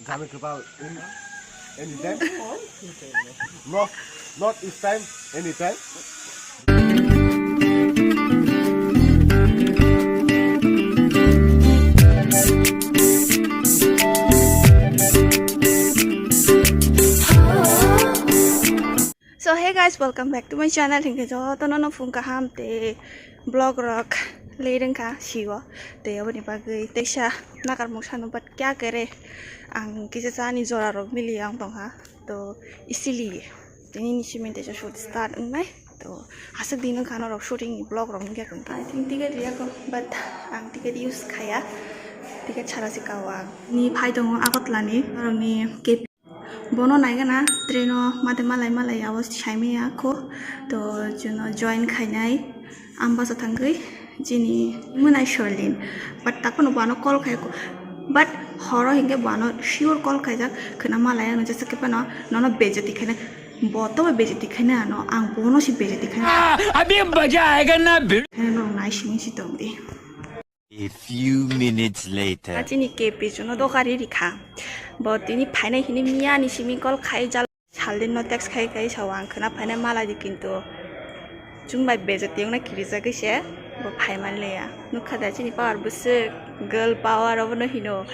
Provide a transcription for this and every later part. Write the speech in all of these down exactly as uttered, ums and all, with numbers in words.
Kami kepal anytime. No, not this time, anytime. So hey guys, welcome back to my channel. Hingke jotono no phung kaham te vlog rok le rengkha siwo. Te oboni bagwi teisa nakar mung sanu, but kya kere, ang kisa chani jora rok mili ang tongha. To isiliye tini ni simin teisa shoot start wngnai. To aswk din wngkha norok shooting ni vlog rok wngya kong. I think ticket riyako, but ang ticket use khaya. Ticket chara se kao ang. Ni phai tongo Agartala ni, norok ni K P. Bono naigana train o mate malai malai abo saimaya kho. To jono join khainai Ambasa thangwi chini mwnai Sherlin. But takhwno bo ano call khai kho. But horo hinkhe bo ano sure call khaijak khwna malai ano jesa khe phano nono bejati khaina. Bo to bejati khaina ano, ang bono si bejati khaina. अभी मजा आएगा ना भिड़। Khaina norok nai simi si tongdi. A few minutes later. Chini K P chuno dokari rikha. Bo tini phainai hini miya ni simi call khai jal. Saldin no text khai khai sao ang khwna phainai malai di, kintu chwng bai bejati wngna kirijagwi se bo phai man liya. Nukha da chini power bwswk, girl power obono hino.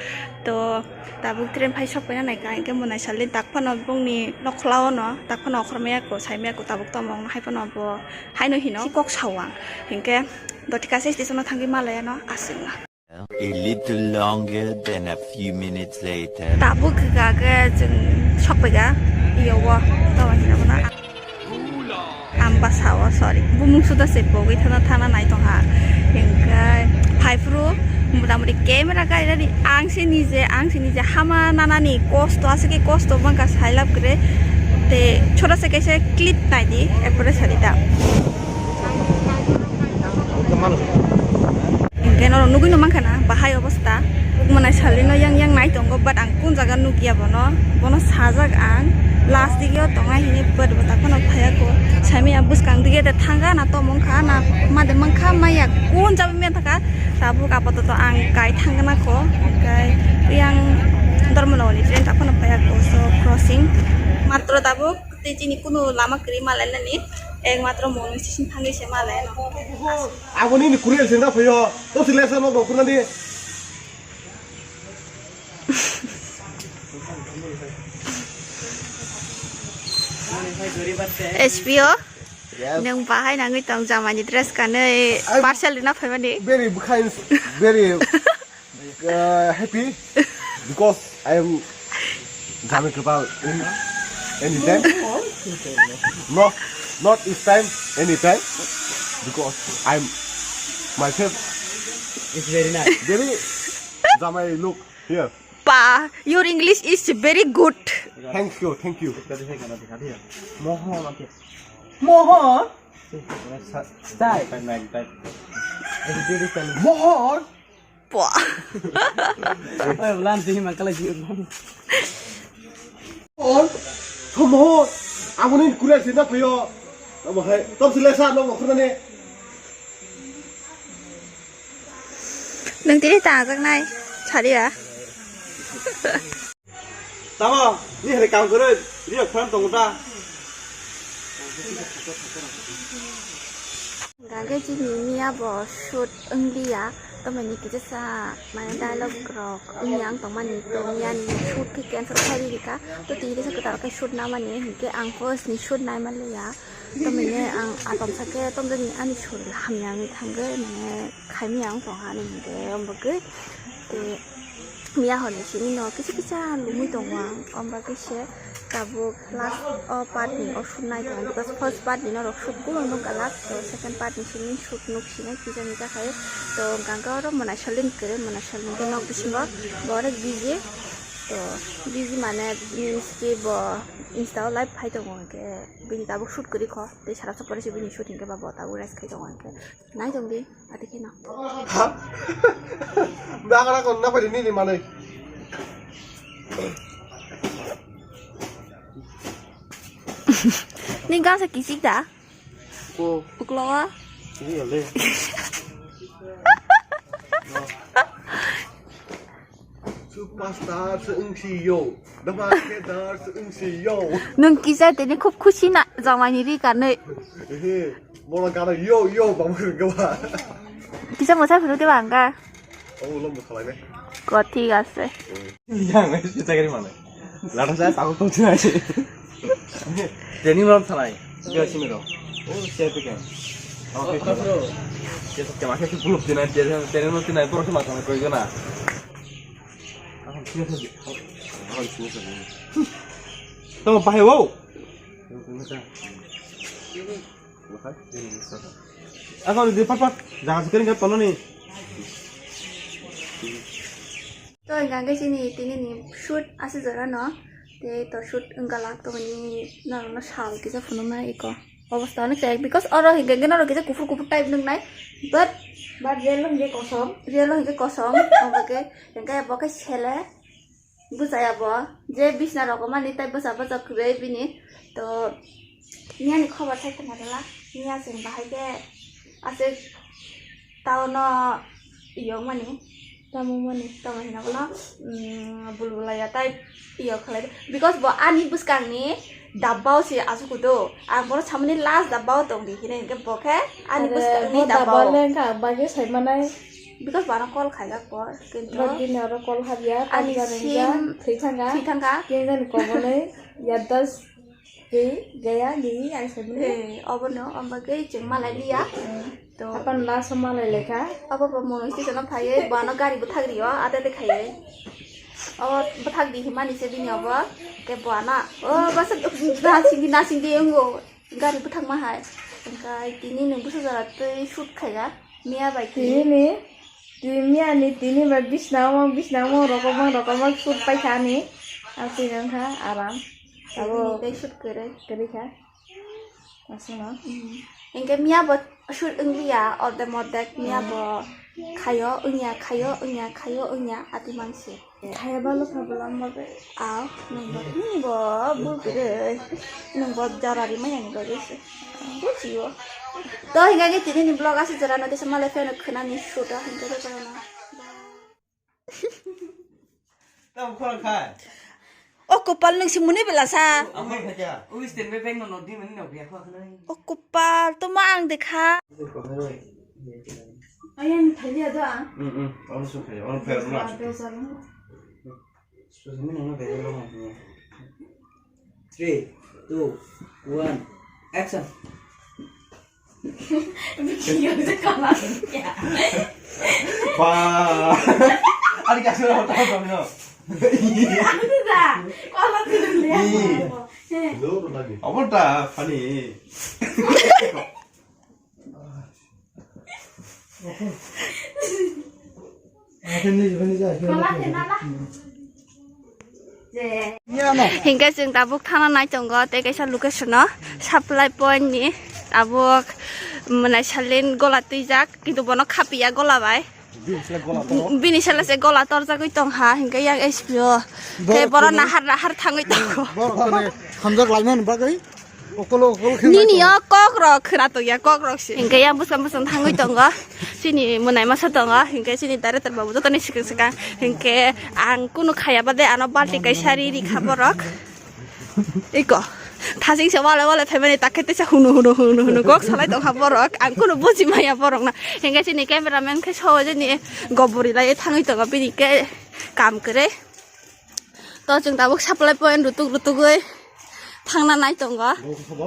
To tabuk train phai sok paina naikha, hinkhe mwnai Saldin tak phano bongni nokhla o no, tak phano okhormaya ko, saimaya ko, tabuk tamo wngno hai phano bo haino hino. Si kok sao ang, hinkhe Dotika se station o thangwi malaya no aswk na. A little longer than a few minutes later. Tabuk kha khe chwng sokpaiga, iyo o, tamo hinwi bono Ambasa o, sorry, bumung suda se pogwi thana thana nai tongha. Hinkhe phaiphuru motamoti camera kainani ang se nije, ang se nije hama nanani kosto, aswk khe kosto bangkha sailab kwrwi. Te chota se kaisa clip naidi, erpore sadi da. Hinkhe norok nugwi no mankha na bahai obosta. Mwnai Saldin no yang yang nai tongo, but ang kun jaga nukya bono. Bono sajak ang. Last dige o tongnai hini, but bo takhwno phaiya ko. Saimaya bwskang dige de thangkha na tomong kha na made mankha maya kun jabi maya thangkha. Tabuk apatoto ang kai thangna ko. Hinkhe yang Dharmanagar ni train takhwno phaiya ko. So crossing. Matro tabuk tei chini kunu lama kwrwi malainani. Ekmatro Mono station thangwi se malai. Abo nini kurel se na phaio. To sile sa no kurna di. S P O, yes. Nung bahai nangwi tong jamani dress kanwi. I'm parcel rina phaimani. Very kind, very uh, happy because I am Jamai Kepal in anytime. No, not this time, anytime. Because I'm my favorite. It's very nice. Very Jamai look here. Pa, your English is very good. Thank you, thank you. Mohon, okay. Mohon. Style. Mohon. Pua. Oi, ulan sih mangkala jiu. Mohon. Mohon. Amoni kurel sih na phaio. Tamo hai. Tom sile sa no kurna ne. Nung tini tangjak nai. Sari ya. Tamo, ni hai kam kwrwi, riyok phone tongo ta. Gage chini miya bo shoot wngliya, tomoni kisa sa mane dialogue rok wngya ang tongmani, to miya ni shoot khe cancel khai rika, to tini kisa kwtal khe shoot namani, hinkhe ang first ni shoot nai manliya, tomoni ang atom sakhe tomjani ani shoril hamya wngwi thangwi mane khaimya ang tongha ani hinkhe ombwgwi. Te miya hor ni simi no kisa kisa lumui tongo ang, omo bagwi se tabuk last o part ni o shoot nai tongo, because first part ni norok shoot kulo nukha, last o second part ni simi shoot nuk sinai kisa ni takhai. To gangka oro mwnai salin kwrwi, mwnai salin khe nok bisingo bo onek busy, to busy mane means ki bo Insta o live phai tongo, hinkhe bini tabuk shoot kwrwi kho, tei sara sopore se bini shoot hinkhe ba bo tabuk rest khai tongo hinkhe. Nai tong di, ati kheno. Ha? Nagra kon na pari nini manai. Ni gasa kisik da? Ko. Ukloa? Ini ya le. Star se wngsi yo. Dama ke dar se wngsi yo. Nwng kisa tini khub khusi na jamaini ri kanwi. Ehe, bola gana yo yo bang gaba. Kisa mosa phuru de bang ga. Oh, lo mo khalai ne. Ko thik ase. Yang nai sita gari mana? Lada saya takut tuh sih. Jadi malam salai. Dia sini dong. Oh, siapa kan? Oh, oke. Dia pakai makai tu belum tina dia, dia mau tina itu harus makan kau juga nah. Tamo bahai wow. Ako di pat pat jaga sikari ngat tono ni. To hingke sini tini ni shoot ase jora no. Te to shoot wngka lak to ni norok no sal kisa phunuk nai iko. Obostha onek chayek because oro hingke hingke norok kisa kuphur kuphur type nung nai. But but real hingke kosom. Real hingke kosom. Omo ke hingke bo ke sele. Bwsaya bo je bisna rok mani tai bwsa bwsa kwrwi bini to miyani khobor sai khna rwla miya chwng bahai khe aswk town o yokmani tamo mani tamo hina bono bulbulaya tai yok khlai because bo ani bwskangni dabbao se asuk do ang bono samani last dabbao tongdi hina hinkhe bo khe ani bwskangni dabbao lengkha bagwi sai manai. Because bana call khaijak por, kintu bagini oro call habya, ani sim thwi thangka, thwi thangka. Keng jani kobonoi yaddas twi gaya gini ai sabini. Eh, obono, omo bagwi chwng malai liya. To apan last o malai lekha. Abo bo mono station o phaiwi, bana gari bwthak rio, ate ate khaiwi. O bwthak di himani se bini obo, ke bana, o basa nasing di nasing di wngo. Gari bwthakma hai. Hingkhe tini nwng bwsa jora twi shoot khaijak. Miya bai tini ni, tini miya ni tini bai bisna omo, bisna omo rokobang, rokobang shoot paikha ani. Ang twi wngkha aram. Abo tini tei shoot kwrwi. Kwrwi kha. Aswkno. Hingkhe miya bo shoot wngliya, ordek mordek miya bo khayo, wngya, khayo, wngya, khayo, wngya, ati mansi. Khaya balo kha bwlam bagwi. Aw, nwng bo, nini bo bul kwrwi. Nwng bo jora rimani bagwi se. Bujiyo. To, hingkha khe tini ni vlog aswk jora no, tesa malai pheno khwnani shoot o, hingkha khe jora no. Tamo khorang kha. O kopal nwng si muni bela sa. Ang khorang kha kya? O stand by bag no nodi mani no biya kho khna. O kopal, to ma ang dekha. Ayang thaliya da. Hmm, hmm. Ono sukhe, ono pher na. Sukhe mene ono pher na. Three, two, one, action. Video se kala ya. Wah. Ari kasih orang tahu no. Itu dah. Kalau tu dia. Ih. Apa dah funny? Hingke chwng tabuk thana nai tongo tei kaisa location o supply point ni tabuk mwnai salin gola twijak kintu bono khapiya gola bai. Bini sele se gola torjagwi tongkha hingke yang S P O tei boro nahar nahar thangwi tongo. Borok hamjak laimani bagwi. Okolo, okolo khe nini o kok rok khwna tongya, kok rok se. Hingke yang bwskang bwskang thangwi tongo. Chini mwnai masa tongo. Hingke chini director babu jotoni swkang swkang. Hingke ang kunu khaya bade ano balti kaisa ri ri kha borok. Iko. Thasing se wale wale phaimani takhete se hunu hunu hunu hunu kok salai tongkha borok. Ang kunu buji maya borok na. Hingke chini cameraman khe so jeni gobori lai thangwi tongo bini ke kam kwrwi. To chwng tabuk supply point rutuk rutugwi thangna nai tongo.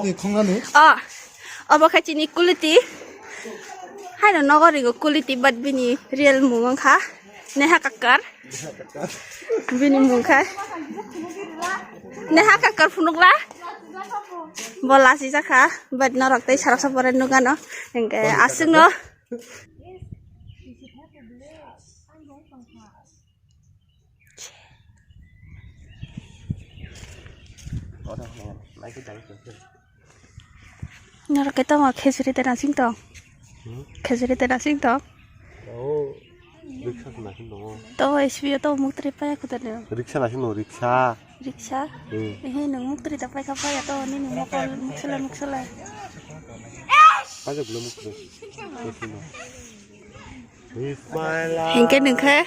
Tei khongnani? O, obo khe chini quality. Haino nogo ringo quality, but bini real mung wngkha Neha Kakkar. Bini mung khe Neha Kakkar phunukla. Bo lasi jakha, but norok tei sarok sa pore nukano. Hingke aswkno. Norok khe tongo khejuri tei nasing tong. Hmm? Khejuri tei nasing tong. Oh, riksa se nasing tongo. To S P O to muktri paya khuda ne. Riksa nasing tongo, riksa. Riksa? Hmm. Ehe, nwng muktri da paikha paya to, nini mokol muksulai muksulai. Paja gulo muktri. Hingke ningkhe?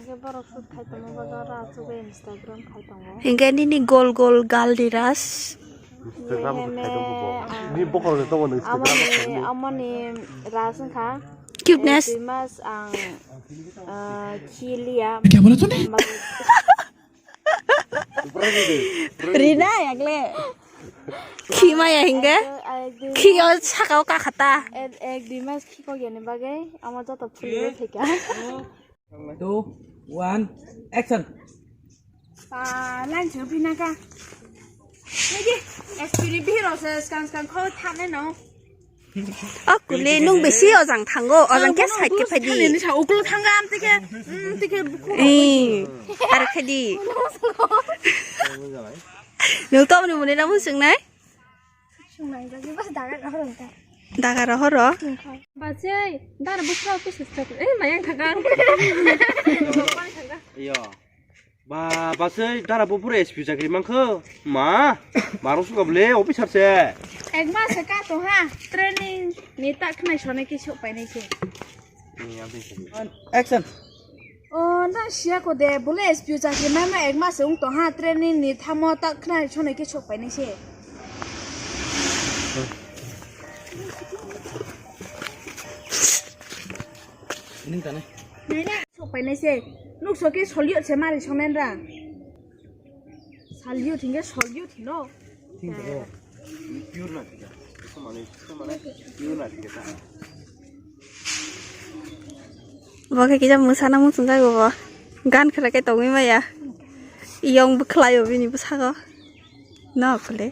Borok shoot khai tongo, bazaar o achugwi Instagram khai tongo. Hinkhe nini gol gol gal ni ras. Instagram khai tongo bo. Ni bokol ni tongo no Instagram khai tongo. Amoni ras wngkha. Cuteness. Eh, dui mas ang, ah, khi liya. Kya bola tune? Rina yakle. Khi maya hinkhe. Ek, ek, dui khi o saka o kakhata. Ek, ek, dui mas khi kok yani bagwi amo joto phulwi phaikha. Two, one, action. Pa, line chu pina ka. Nigi, S P ni bihiro se skang skang kho thane no. O kule nung besi ojang thango, ojang khe side khe phaidi. Ni sa uklo thanga am tike, mm, tike buku. Eh, ar khadi. Nung to muni muni namu sungnai? Daga rohoro. Bachai, dara bufra office staff. Eh, mayang thagang. Iyo. Ba, bachai, dara bufra S P chakri mankho. Ma, maro suka bole officer se. Ek mas ka to ha, training ni ta khnai sone ki sok pai nai se. Action. O, nang siya ko de, bole S P O chakri mama ek mas wng tong ha, training ni thamo ta khnai sonai ke sok pai nai se. Ning tane. Nai na sok pai nai se. Nuk sok ke solio se mari song nai ra. Salio thingke solio thino. Thing ko. Pure na thika. Iko mane, iko mane pure na thika ta. Bo khe kisa mwsana muchung jago bo. Gan khwlai khe tongwi maya. Yong bwkhlai o bini bwsago. No khwlai.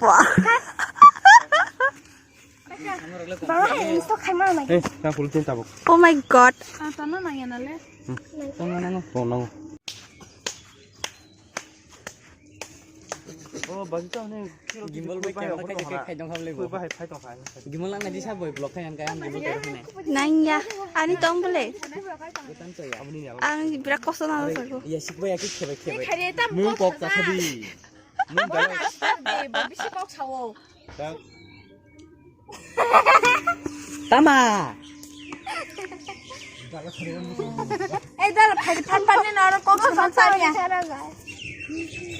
Wah. Baba, install khai ma nai. Eh, ta pul tin tabuk. Oh my God. Ah, tana nang ya nale. Tong nango. Tong nango. Oh, bagi tau ne. Gimbal bai camera khai khai khai dong khamle bo. Bai hai phai tong khai. Gimbal ang nadi sa boi block khai ang kai ang gimbal khai khai. Nang ya, ani tong bole. Betan to ya. Ang bira kosto na sago. Ya sik bai aki khebe khebe. Mung kok ta khadi. Mung bai. Bisi kok sao. Tama. Eh, dal, phai, phan, phan, ni noro kok saman sanya.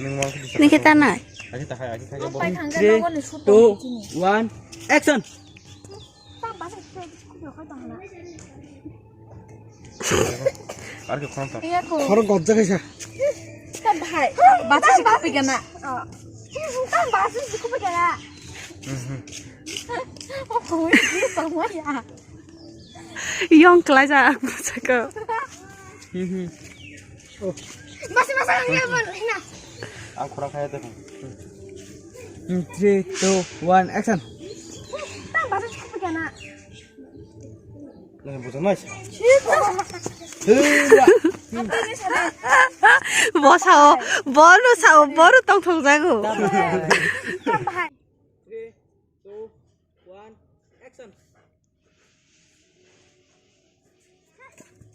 Nung mau ke Nike tanai. Agi takai, agi takai. Three, two, one, action. Ar ke khon ta. Iya ko. Khoro gojja kaisa. Ta bhai, bacha si kupi gana. Ta bacha si kupi gana. Mhm. Oh, koi, ini sama ya. Yong kelai ja aku saka. Mhm. Oh. Masih, masih, ini apa? Ini. Ang kurang kaya tadi. Hmm, three, two, one, action. Ta bacha si kupi gana. Nang bujo nai. Hei, ya. Bo sao, bono sao, bono tong thong jago. Three, two, one, action.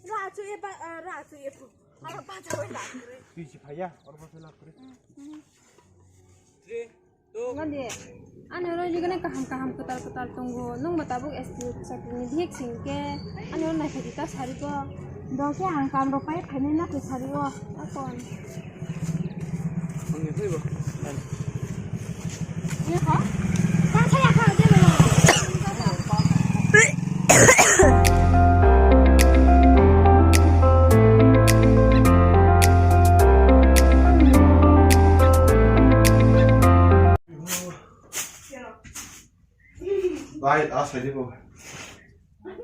Ra chu e ba, ra chu e. Aro ba cha wai la. Tui si phaya, aro ba cha la kre. Three, Nadi, ani oro jigana kaham kaham kwtal kwtal tongo. Nwng bo tabuk S P chakri ni bihik sing khe ani oro naikha di ta sari ko. Bo khe ang kam rok pai phainai na khe sari o. Akon. Ani khe bo. Ani kha? Ta saya kha de bo. Bai, a sai de bo.